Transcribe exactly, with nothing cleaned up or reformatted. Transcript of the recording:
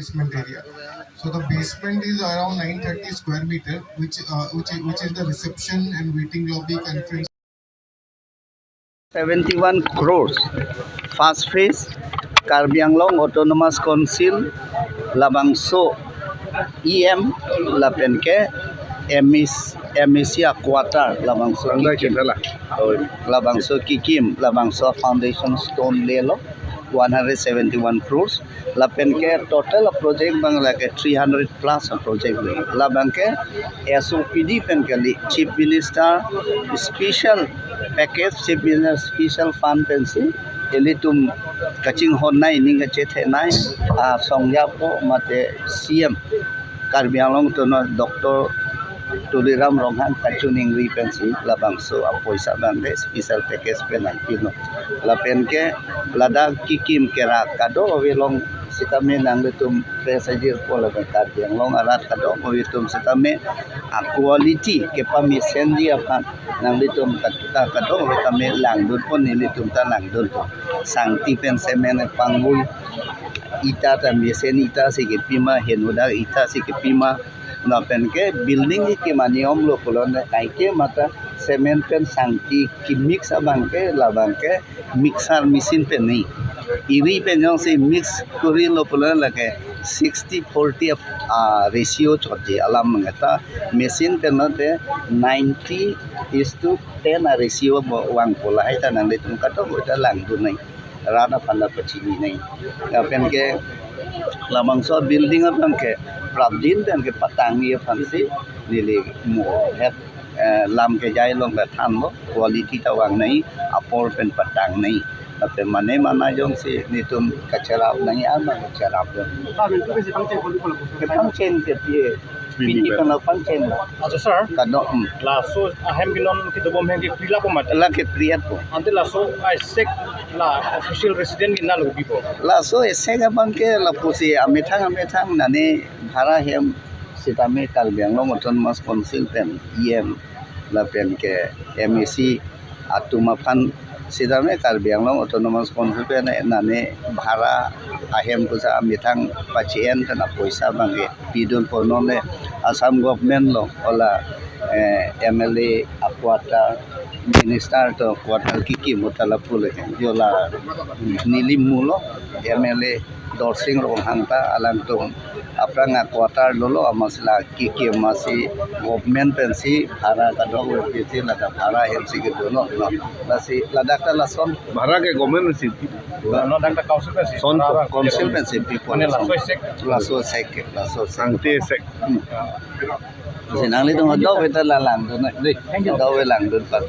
basement area. So the basement is around nine thirty square meter, which, uh, which, which is the reception and waiting lobby, conference. Seventy-one crores. First phase, Karbi Anglong Autonomous Council, labangso E M, lapen ke M A C, M A C a quarter, labangso Anda kikim. Chinta la. Oh, labangso kikim, labangso foundation stone lelo, one hundred seventy-one crores. Lapen ke total project abang lake three hundred plus project. Labang ke S O P D pen kali, Chief Minister special package, Chief Minister special fund pensi ilitum kachinghon nai, ning kachethe nai, ah, songjapo mate C M Karbi Anglong tono Doctor Tuliram Ronghang kachiningri pensi labangso apoisa abang ke special package pen nangpilo. Lapen ke ladak kikim kerak kadokave along sitame nanglitum press ajirpo lapen Karbi Anglong arat kadokave atum sitame a quality kepamesenji aphan nanglitum kat-, ta kadokave tame langdunpo, nelitum ta langdunpo. Sangti pen cement pangvoi, ita ta mesen ita si kepima, henodak ita si kepima. Lapen ke building ke maniyom lo pulote kaike mata cement pen sangti kemix abang ke, labang ke mixer machine pen ni. Iri pen jongsi mix korilo pulo lake sixty forty ap-, ah, ratio chotji alam mangeta, machine pen lote ninety is to ten a ratio bo vangpo, lahai ta nanglitum kadokave ta langdun nai, rat aphan ta pachini nai. Lapen ke labangso building abang ke prapjin pen kepatangji aphansi neli mo het, eh, lam kejai along ta thanlo, quality ta vang nai, apor pen patang nai. Lapen mane mana jongsi nelitum kacherap nangji, ama kacherap dun. Sir, itu kasi pangcheng ko di pala po, sir? Kepangcheng ke pie. Pini pini pala pangcheng. Acha, sir. Kado, hmm. Laso ahem kenon kedobom ahem ke pri lapo mati. La ke pri-etpo. Ante laso a-sek la official resident ke nalo bipo. Laso a-sek abang ke lapusi amethang amethang nane bhara hem sitame Karbi Anglong Autonomous Council pen E M lapen ke M A C atum aphan sitame Karbi Anglong Autonomous Council pen nane bhara ahem kusa amethang pachi-en pen apoisa abang ke pidunpo, nonle Assam government lo ola, eh, M L A a-quarter, minister to quarter kikim uta lapu le. Jola neli mulo M L A Dorsing Ronghang ta alangtum aphrang a-quarter dolo, amatsi la kikim amatsi government pensi bhara kadokave si ladak bhara hemsi kedo lo, no. Lasi ladak ta lason. Bhara ke government pensi pi? No, dak ta council pensi. Son bhara council pensi pipo. Mane laso a-sek. Laso a-sek, laso a-sek. Sangti a-sek. Hmm. Si nanglitum kadokave ta la langdun nai. Thank you. Kadokave langdun pat.